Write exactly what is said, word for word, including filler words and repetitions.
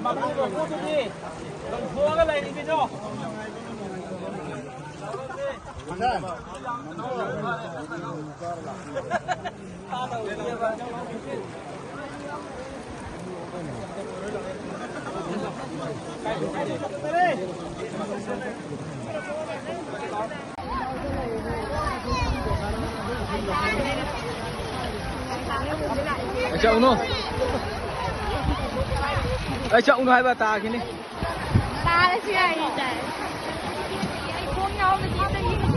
ꯃꯄꯨꯒ ꯄꯣꯠꯇꯨꯗꯤ ꯂꯪꯊꯣꯛꯑꯒ ꯂꯩꯔꯤꯃꯤꯗꯣ꯫ ꯑꯩ ꯆꯠꯂꯨꯅꯨ꯫ ꯑꯩ ꯆꯠꯂꯨꯅꯨ ꯍꯥꯏꯕ ꯇꯥꯈꯤꯅꯤ꯫ ꯇꯥꯔꯁꯨ ꯌꯥꯏꯌꯦ, ꯇꯥꯏ꯫ ꯑꯩ ꯈꯣꯡ ꯌꯥꯎꯔꯗꯤ ꯑꯝꯇ ꯌꯦꯡꯉꯨ꯫